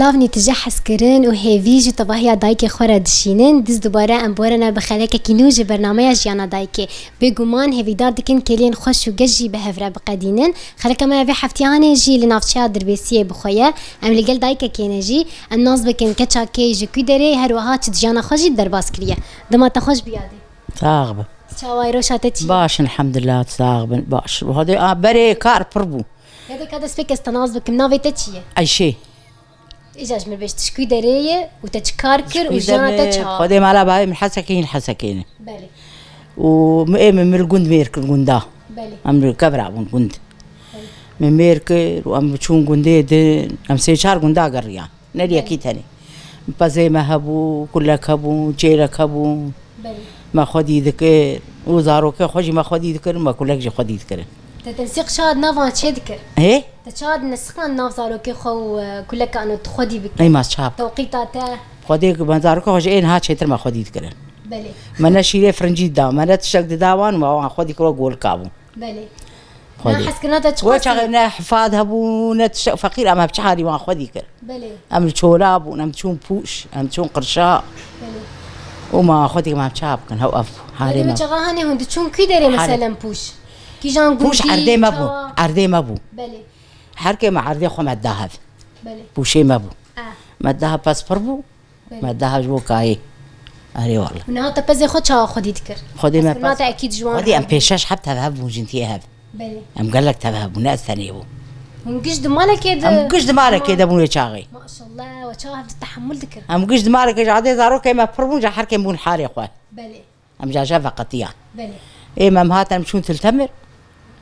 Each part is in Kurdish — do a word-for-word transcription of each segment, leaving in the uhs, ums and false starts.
Slavnî tije hezkirin û hêvî ji tevahiya dayikê xwe re dişînin, diz dubare em bi we re ne bi xelekekî nû ji bernameya Jiyana Dayikê. Bêguman hêvîdar dikin kêliyên xweş û geş jî bi hev re biqedînin. Xeleka me ya vê heftiyanê jî li navçeya Dirbêsiyê bi xwe ye. Em li gel dayikekê ne jî. Em nas bikin keça kê ji ku derê, her wiha çi jiyana xwe jî derbas kiriye. Dema te xweş biyadî. Sax be. Çawa ye, roşa te çi ye? Baş in, elhamdulillah, sax bin, baş. Xwedê, a, berê kar pir bû. Yadê ka dest pê kes te nas bikim, navê te çi ye? Ayşe. Îca ji min bêj, tu ji ku derê ye û te çi kar kir û jiyana te çawa? Xwedê mala bavê min Hesekê, hîn Hesekê ne. Belê. Û ê min, min li gund mêr kir, gunda. Belê. Em li kevra bûn gund. Belê. Min mêr kir û em çûn gundê din. Em sê çar gunda geriyan. Ne li yekî tenê. Pezê me hebû, kulek hebû, çêlek hebû. Belê. Me xwedî dikir. Û zarokê xwe jî me xwedî dikir, me kulek jî xwedî dikirin. Te tensiq çawa di nav wan çê dikir? Hê? Te çawa di nesiqan nav zarokê xwe û, e, kuleka ino tu xwedî bikir? Ey ma çap. Tewqîta te? Xwedê ku me zarokê xwe ji ê niha çêtir me xwedî dikirin. Belê. Me ne şîrê firincî dida, me ne tiştek dida wan û me wan xwedî kiro golika bû. Belê. Xwedê. Na hezkirina te çiqas e? Wê çaxê ne hifad hebû, ne tiştek feqîr, em bi çi halî wan xwedî kir. Belê. Em li çola bûn, em diçûn pûş, em diçûn qirşa. Belê. Û ma xwedî em çawa bikin, hew ev halê me. Belê, çaxa hanê hûn diçûn kî derê, halê, meselen pûş? Kîjan gundî, çawa? Pûş erdê me bû, erdê me bû. Belê. Her kê me erdê xwe me da hev. Belê. Pûşê me bû. Ah. Me da hev pez pir bû. Belê. Me daha ji bo kayê. Erê wala. Û niha te pezê xwe çawa xwedî dikir? Xwedî me pez. Te ekîd ji wan hebû. Xwedî em pêşeş heb tev hev bûn, jin tê hev. Belê. Em gelek tev hev bûn, ne ez tenê bûn. Hûn giş di malekê de. Em giş di malekê de bûn wê çaxê. Maşallah, we çawa hev di tehemul dikir? Em giş di malekê ji adê zarokê me pir bûn, ji herkê bûn halê xwe. Belê. Em caja veqetiyan. Belê. Ê me em hatin em çûn Til Temir.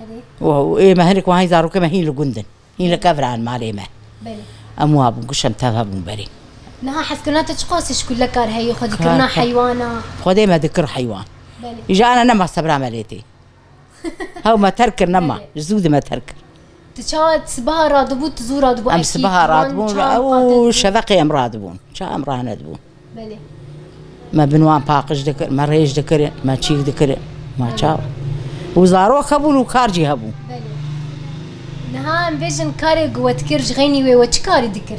Belê. Û ê me hinek wahî zarokê me hîn li gund in. Hîn li kevran malê me. Belê. Em wa bûn, giş em tev hebûn berê. Niha hezkirina te çiqas ji kulekar heye, xwedîkirina heywana? Xwedê me dikir heywan. Belê. Îja ana nema sebra me lê tê. Hew me terk kir nema. Belê. Ji zû de me terk kir. Tu çawa sibeha radibû, tu zû radibû? Em ekî, sibeha radibûn, ew şeveqê em radibûn. Ça em ranedibûn. Belê. Me bin wan paqij dikir, me rêj dikirin, me çîk dikirin. Ma çawa? Û zarok hebûn û kar jî hebû. Belê. Niha em bêjin karê ku we dikir, ji xeynî wê we çi karî dikir?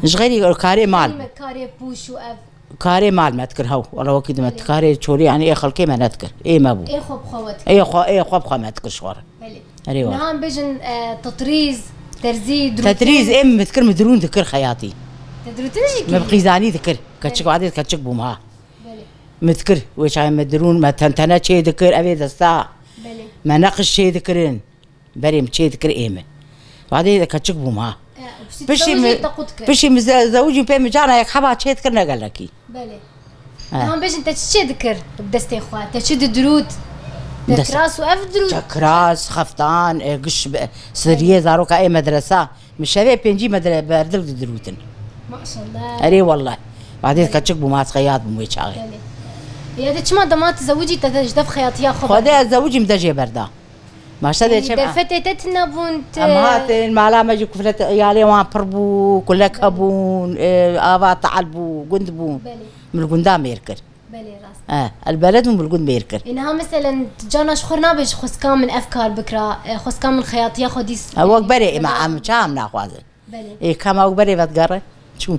Ji xeynî karê mal. Yanî me karê pûş û ev. Karê mal me dikir hew. Wala wekî dime karê çolî, yanî ê xelkê me nedikir. Ê me bû. Ê xwe bi xwe we dikir. Ê xwe, ê xwe bi xwe me dikir ji xwe re. Belê. Erê wala. Niha em bêjin, e, tetrîz, terzî, dirûtîn. Tetrîz ê min dikir, min dirûn dikir xeyatî. Te dirûtin jî kiriye? Me bi qîzanî dikir. Keçik, belê, wadê keçik bûm ha. Belê. Min dikir, wê çaxê me dirûn, me tentene çê dikir, evê desta. Belê. Me neqiş çê dikirin. Berê min çê dikir ê min. Wadê de keçik bûm ha. E, piştî min ze-, piştî min ze-, zewicîm pê min cana yek heba çê dikir ne gelekî. Belê. He. Niha bêjin te çi çê dikir bi destê xwe? Te çi didirût? Te kiras û ev dirût? Te kiras, xeftan, e, giş, e, siriyê zaroka ê medresa. Min şevê pêncî medre-, berdil didirûtin. Maşallah. Erê wallah. Badê keçik bûm, ez xeyat bûm wê çaxê. Belê. Ya de çima dema tu zewicî te de ji dev xeyatiya xwe berda? Xwedê ez zewicîm de jê berda. Maşa de çem. Derfetê te tune bûn, te. Em hatin, mala me jî kuflet, iyalê wan pir bû, kulek hebûn, e, ava teal bû, gund bû. Belê. Min li gunda mêr kir. Belê, rast. E, el beled min li gund mêr kir. Ê, niha meselen, tu cana ji xwe nabê ji xwestka min ev kar bikira, e, xwestka min xeyatiya xwe dîs. E, wek berê, ema em çawa em naxwazin. Belê. Ê, kema û berê vedigerin. Çûn.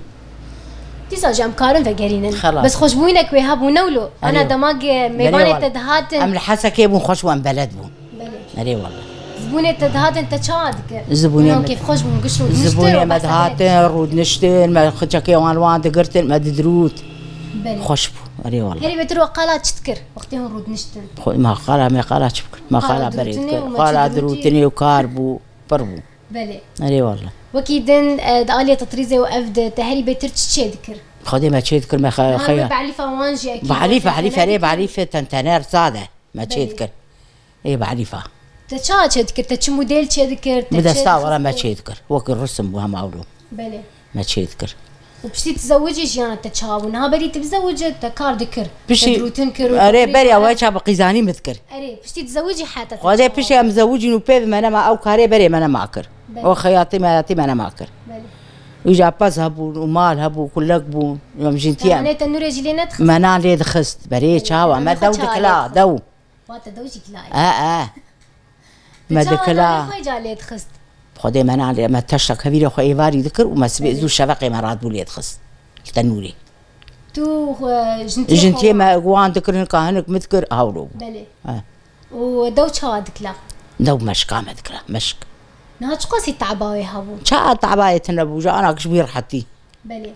Dîsa jî em karin vegerînin. Xelas. Bes xweşbûyînek wê hebû ne wilo? Ana demagê mêvanê te dihatin. Em li Hesekê bûn, xweş bû, em beled bûn. Belê. Erê wallah. Zibûnê te dihatin te çawa dikir? Zibûnê me, kêfxweş bûn, giş rûdiniştin, zibûnê me dihatin, rûdiniştin, me xiçekê wan li wan digirtin, me didirût. Belê. Xweş bû. Erê wallah. Herî bêtir we qala çi dikir? Wextê hûn rûdiniştin. Xwe, me qala, me qala çi bikir? Me qala berê dikir. Qala dirûtinê û kar bû, pir bû. Belê. Erê wallah. Wekî din, e, di aliyê tetrîzê û ev de te herî bêtir çi çê dikir? Xwedê me çê dikir, me xe-, xeya. Behlîfa wan jî ekî. Behlîfe, behlîfe, erê behlîfe tentene sade me çê dikir. Ê behlîfa. Te çawa çê dikir? Te çi model çê dikir? Te bi desta were me çê dikir. Wekî risim bû hema wilo. Belê. Me çê dikir. Û piştî tizewicî jiyana te çawa bû? Niha berî tu bizewicî te kar dikir. Piştî, te dirûtin kir û erê, te berê ew çawa bi qîzanî min dikir. Erê, piştî tizewicî heta te Xwedê çawa piştî bû? Em zewicîn û pê bi me nema ew karê berê me nema kir. Belê. O xeyatî meyatî me nema kir. Belê. Îja pez hebûn û mal hebû, kulek bûn. Em jin tiye. Yanê te nûrê jî lê nedixist? Me nan lê dixist. Berê çawa? Me dew dikila, dew. Wa te dew jî kilayî. E, e. Me dikila. Xwê ca lê dixist. Xwedê me nan lê, me teştek hevîrê xwe êvarî dikir û me sibê zû şeveqê me radbû lê dixist. Li tenûrê. Tu, e, jin tiyê xwe me wan dikir, hinek a hinek min dikir, hawlo bû. Belê. E. Û dew çawa dikila? Dew meşka me dikila, meşk. Niha çiqasî teba wê hebû? Ça teba yê tune bû, ji ana giş bû rehetî. Belê.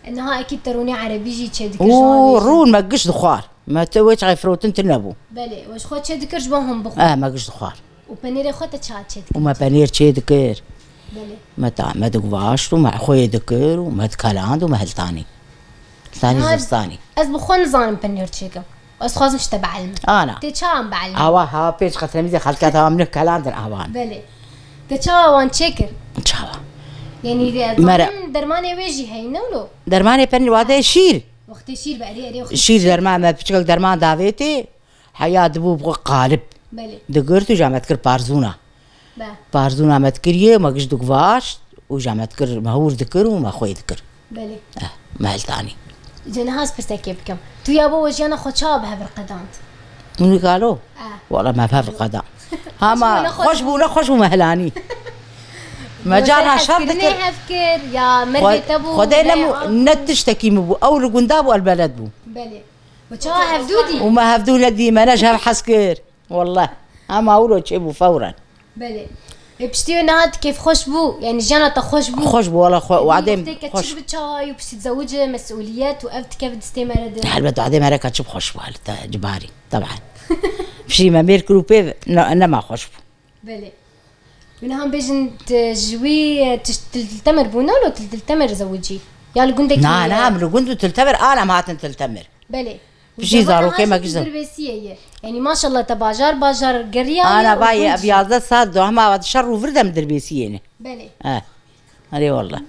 E, niha ekî te rûnê erebî jî çê dikir. Û rûn me giş dixwar. Me te wê çayê firotin tune bû. Belê, we ji xwe çê dikir ji bo hûn bixwin. E, me giş dixwar. Û penêrê xwe te ça çê dikir? Û me penêr çê dikir. Belê. Me ta, me diguvaşt û me xwê dikir û me dikeland û me hiltanî. Hiltanî zistanî. Ez bi xwe nizanim penêr çêkim. Ez dixwazim ji te bielmim. Ana. Tê çawa em bielmim? Awa, ha, pênc qetremîzê xelketa min kelandin awan. Belê. Te çawa wan çêkir? Çawa? Yanî, e, Mere- zanim dermanê wê jî heyî, ne wilo? Dermanê penî wade şîr. Wextê şîr be, erê, erê, wextê şîr. Şîr derman me, piçkek derman davêtê, heya dibû bi qalib. Belê. Digirt û ja me dikir parzûna. Be. Parzûna me dikiriye, me giş diguvaşt û ja me dikir, me hûr dikir û me xwê dikir. Belê. Eh, me hiltanî. Ji niha ez pirsekê bikim. Tu ya bo we jiyana xwe çawa bi hev re qedand? Hûn galo? Eh. Wala me bi hev re qedand. Hama xweş bû, ne xweş bû me hilanî. Me cara şer dikir. Hev kir, ya mervê te bû, Xwedê ne, ne tiştekî min bû. Ew li gunda bû, el beled bû. Belê. We çawa hevdû dî? Û me hevdû nedî, me ne ji hev hez kir. Wallah. Hema wilo çêbû fewren. Belê. Ê, piştî wê niha tu kêfxweş bû? Yanî jiyana te xweş bû? Xweş bû, wala xwe, wadê min xweş. Yanî wextê keçik bi çawa û piştî zewicê, mesûliyet û ev dikeve distê me re de. Helbet wadê me re keçik xweş bû, hel te cibarî, teban. Piştî me mêr kir û pê ne-, nema xweş bû. Belê. Wî niha bêjin, tu ji wî, tu ji Til-, Tiltemir bû, ne wilo tu li Tiltemir zewicî? Ya li gundekî? Na, na, em li gund û Tiltemir, ana em hatin Tiltemir. Belê. Piştî zarokê me giş de. Dirbêsiyê ye. Yanî maşallah te bajar, bajar geriya ye. Ana vayê, ev yazdeh sal do hema şer û vir de em dirbêsiyê ne. Belê. He. Erê wallah.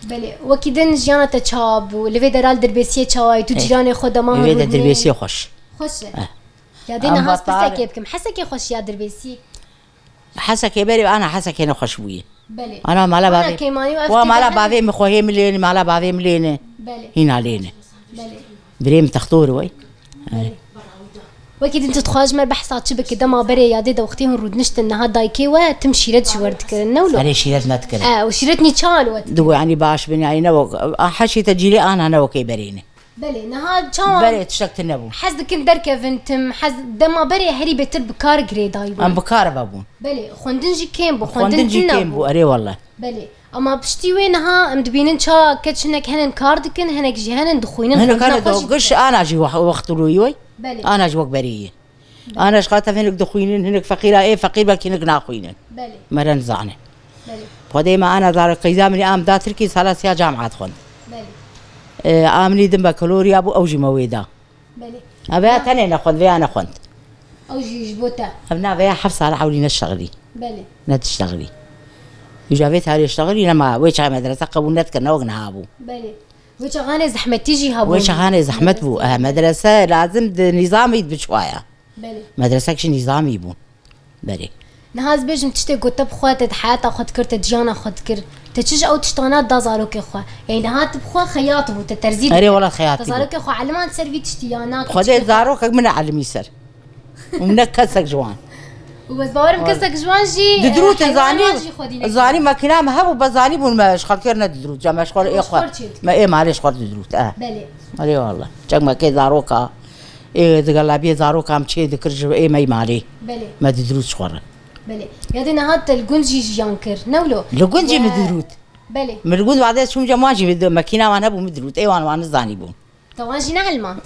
Belê. Wekî din jiyana te çawa bû? Li vê dera li dirbêsiyê çawa ye? Tu cîranê xwe dema hûn rûdinê? Li vê de dirbêsiyê xweş. Xweş e. He. Ya dê niha ez pirsekê bikim. Hesekê xweş ya dirbêsiyê? Hesekê berê ana Hesekê ne xweş bûye. Belê. Ana mala bavê. Ana kêmanî û ev wa mala bavê min xwehê min lêne, mala bavê min lêne. Belê. Hîna lêne. Belê. Birê min textor wey. Belê. Wekî din tu dixwaz ji me behsa çi bike, dema berê ya dê de wextê hûn rûdiniştin niha dayikê we tim şîret ji we dikirin, ne wilo? Erê şîret me dikirin. E, û şîret nî çawa li we dikirin? Digo, yanî baş bin, yanî ne wek, a, heşî te cîlê ana ne wekê berê ne. Belê, niha çawa? Berê tiştek tune bû. Hez dikin derkevin tim, hez dema berê herî bêtir bi kar girêdayî bûn. Em bi kar ve bûn. Belê, xwendin jî kêm bû, xwendin jî kêm bû, erê wallah. Belê, ama piştî wê niha em dibînin çawa keç hinek henin kar dikin, hinek jî henin dixwînin, hinek xwendina xwe jî dikin. Giş ana jî wex-, wext rûyî wey. Belê. Ana jî wek berê yê. Ana ji xwe tev hinek dixwînin, hinek feqîra ê feqîr belkî hinek naxwînin. Belê. Me re nizane. Belê. Xwedê me ana zara qeyda min ê am da Tirkî sala siya camiat xwend. Belê. E, a minî din bakalorya bû, ew jî me wê da. Belê. Ev ya tenê nexwend, vêya nexwend. Ew jî ji bo te. Ev na vêya heft sala ewlî neşexlî. Belê. Nedişexlî. Îja vê tarê şexlî nema, wê çaxê medrese qebûl nedikir, ne wek niha bû. Belê. Wê çaxanê zehmetî jî hebûn. Wê çaxanê zehmet bû. Eh, medrese lazim di nîzamî biçwaya. Belê. Medresek jî nîzamî bûn. Berê. Niha ez bêjim tiştê ku te bi xwe, te di heyata xwe dikir, te di jiyana xwe dikir. Te çi ji ew tiştana da zarokê xwe? Yanî niha tu bi xwe xeyat bû, te terzî dikir. Erê wela xeyatî bû. Te zarokê xwe elimand ser vî tiştî ya na? Xwedê zarokek min elimî ser. Û ne kesek ji wan. Û ez bawerim kesek ji wan jî, didirûtin, e, heywanê wan jî xwedî nekir. Zanî makîna me hebû, be zanî bûn me ji xelkê re ne didirût. Ca me ji xwe re ê xwe. Me ê malê ji xwe re didirût, eh. Belê. Erê wela. Çek me kê zaroka. Ê, digela bê zarokam çê dikir ji ê me malê. Belê. Me didirût ji xwe re. Belê. Ya dê niha te li gund jî jiyan kir, ne wilo? Li gund jî min didirût. Belê. Min li gund vadê çûm cem wan jî min di-, mekîna wan hebû min dirût. Ê wan wan nizanî bûn. Te wan jî neelimand?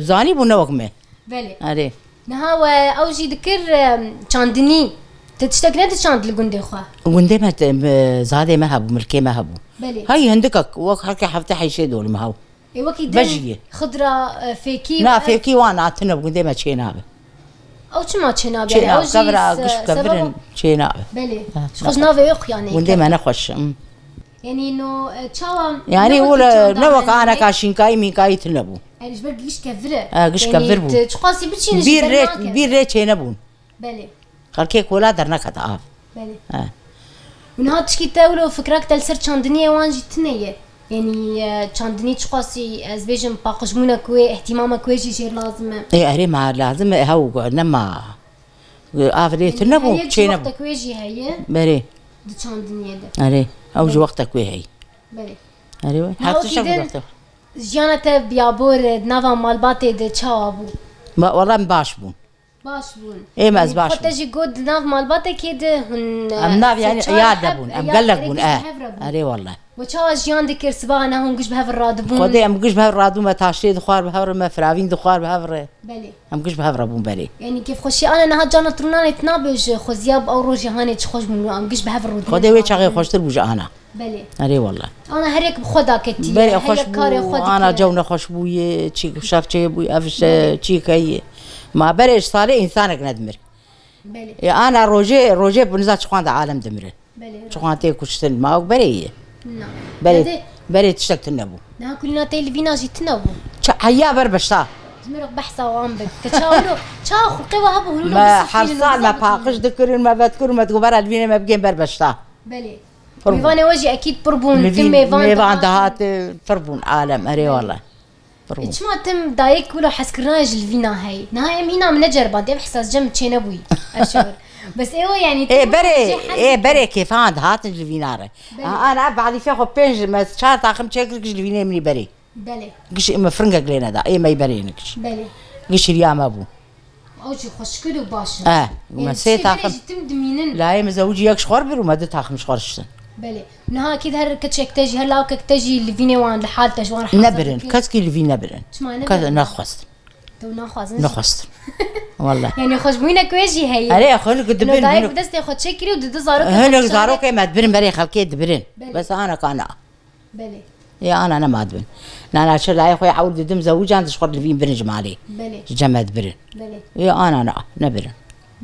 Zanî bûn ne wek me. Belê. Erê. Niha we ew jî dikir, em, çandinî. Te tiştek nediçand li gundê xwe? Gundê me te, me, zadê me hebû, milkê me hebû. Belê. Hey hindikek, wek herkê hefte heyşê dolî me hew. Ê, wekî din xidra, e, fêkî. Na, fêkî wan hatine, gundê me çê nabe. Ew çima çê nabe? Çê nabe, kevira giş kevirin çê nabe. Belê. Ji xwe ji navê wê xuyanê. Gundê me nexweş. Yanî no, e, çawa Yani ne wekî wele çanda ne wek hene, aneka şînkayî mînkayî tune bû. Erê ji ber giş kevir e. Ha, giş Yanî kevir bû. tu çiqasî biçînî ji Bîr ber rê, nake. bîr rê çêne bûn. Belê. Xelkê kola dernekete av. Belê. Ha. Û niha tişkî te wilo fikrak te li ser çandiniyê wan jî tune ye. Yanî, e, çandinî çiqasî ez bêjim paqijbûnek wê, îhtîmamek wê jî jêr lazim e. Ê, erê ma lazim e, hew nema. Av lê tune bû, Heye çê jî nebû. Wextek wê jî heye Berê. di çandiniyê de. Erê. Ew ji Belê. wextek wê heye. Belê. Erê we. Niha Her wekî tiştek din wextek. jiyana te biyabor, e, di nava malbatê de çawa bû? Ma, wela em baş bûn. Baş bûn. Ê, me ez Yanî baş xwe te bûn. jî got di nav malbatekê de hûn, e, Em nav, sê yani, çar yar de heb, bûn. Em yar gelek gelek bûn, giş eh. bi hev re bûn. Erê, wele. We çawa jiyan dikir sibaha ne hûn giş bi hev re radibûn? Xwedê em giş bi hev radûn, me taştê dixwar bi hev re, me firavîn dixwar bi hev re. Belê. Em giş bi hev re bûn berê. Yanî kêfxweşî ana niha cana tu rûnanê tu nabêje xweziya bi ew rojê hanê çi xweş bûn, em giş bi hev re rûdine Xwedê wê çaxê xweştir bû ji ana. Belê. Erê, wele. Ana her yek bi xwe daketî, Berê her xweş yek karê bû, xwe ana dike. cew nexweş bûye, çî şev çê bûye, ev şe-, Belê. çî keye. Ma berê ji salê însanek nedimir. Belê. E, ana rojê, rojê bi niza çixwan de alem dimirin. Belê. Çixwan tê kuştin, ma ew berê ye. Na. Berê, Dede, berê tiştek tune bû. Niha kulîna te li vîna jî tune bû. Ça-, heya ber beşta. Ji min re behsa wan bik. Te ça wilo, ça xulqê we hebû hûn wilo Me bisifînin her û sal me biza paqij bikin. dikirin, me vedikirin, me digot, "Bera li vînê me bigên ber beşta." Belê. Pir bû. Mêvanê we jî ekîd pir bûn, Li tim vîn mêvan mêvan dihatin. dihatin, pir bûn alem, erê Belê. wele. Pir E, bûn. çima tim dayik wilo hezkirina ji li vîna heyî? Niha em hîna min neceriband, ev hesas cem çê nebûyî. Ev şewir. Bes ê we, yanî, Ê, tim berê, jê hez ê, dikin. berê kêfan dihatin ji li vîna re. Belê. A, ana, ev balîfê xwe pênc, me çar taxim çêkir ji li vînê min î berê. Belê. Giş me firingek lê neda. Ê me berê nikiş. Belê. Giş riya me bû. Ew jî xweşkir û baş in. Eh, Yanî me sê çi taxim. berê jî tim dimînin. Layê min zewicî yek ji xwe bir û me du taxim ji xwe riştin. Belê. Niha kî her keçek te jî, her lawkek te jî li vînê wan, li hal te ji wan re hezir Nebirin, dike. keskî li vî nebirin. Çima Kes nebirin? nexwest. Tu naxwazin. Nexwest. Wallah. Yanî xweşbûyînek wê jî heye. Erê, xwe li dibin, Ino dayik hinek bi destê xwe çêkirî û didi zarokê xwe Hinek dişarê. zarokê me dibirin, berê xelkê dibirin. Belê. Bes ana kana. Belê. Ya ana nema dibin. Nana çi layê xwe ya ew didim zewicand ji xwe divîn birin ji malê. Belê. Ji cem me dibirin. Belê. Ya ana na, nebirin.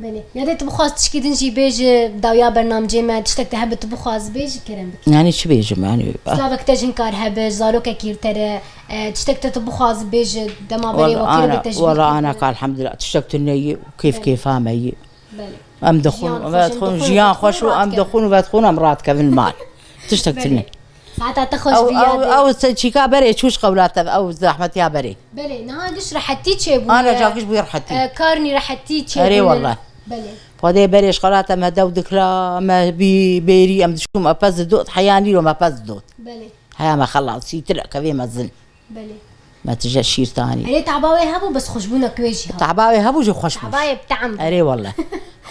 Belê. Ya dê tu bixwaz tişkî din jî bêji dawiya bernamcê me, tiştek te hebe tu bixwaz bêji kerem bikî. Yani çi bêjim yani? Slavek te jin kar hebe, zarokekî te re, e, tiştek te tu bixwaz bêji dema berê Wala wekî ana, re te ji wala bîr ana kir. ka elhamdülillah tiştek tu neyî, kêf Belê. kêfa me yî. Belê. Em dixwin, Jiyan xweş, em vedixwin, dixwin, jiyan vedixwin, xweş û em radikevin. dixwin û vedixwin em radikevin mal. Tiştek Belê. tune. Saeta te xweş Ew, bi ew, yadê. ew se çîka berê çûş qewlate ew zehmetiya berê. Belê, niha giş rehetî çêbûye. Ana ca giş bûye rehetî. E, karnî rehetî çêbûye. Erê wallah. Belê. Xwedê berê ji qewlate me dew dikira, me bî bêrî, em diçûm me pez didot, heya nîro me pez didot. Belê. Heya me xelasî, tile kevê mezin. Belê. Me tije şîr tanî. Erê, taba wê hebû, bes xweşbûnek wê jî hat. Taba wê hebû jî xweş bû. Taba wê bi te'm bû. Erê wallah.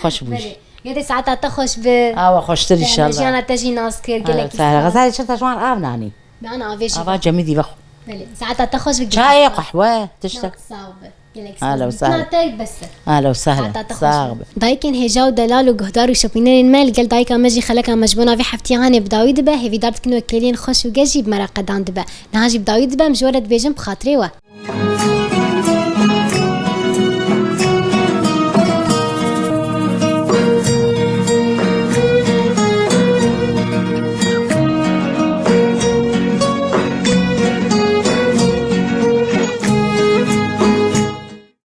Xweş bû jî. Belê. Yadê saeta te xweş bi. Awa xweştir Te inşallah. jiyana te jî nas kir, gelek Sahra. Xezalê çi te ji wan av nanî? Me ana avê jî Ava ve. cemî dî vexwe. Belê. Saeta te xweş bi. Çayê, qehwe, tiştek. Sağ ol be. Gelek Ahla spas. ve sahla. Dikna te bes e. Ahla ve sahla. Saeta te Sağ xweş be. be. Dayikên hêja û delal û guhdar û şopînerên me li gel dayika me jî xeleka me ji bo navê heftiyê hanê bi dawî dibe. Hêvîdar dikin wekêliyên xweş û geş jî bi me re qedan dibe. Niha jî bi dawî dibe, em ji we re dibêjin bi xatirê we.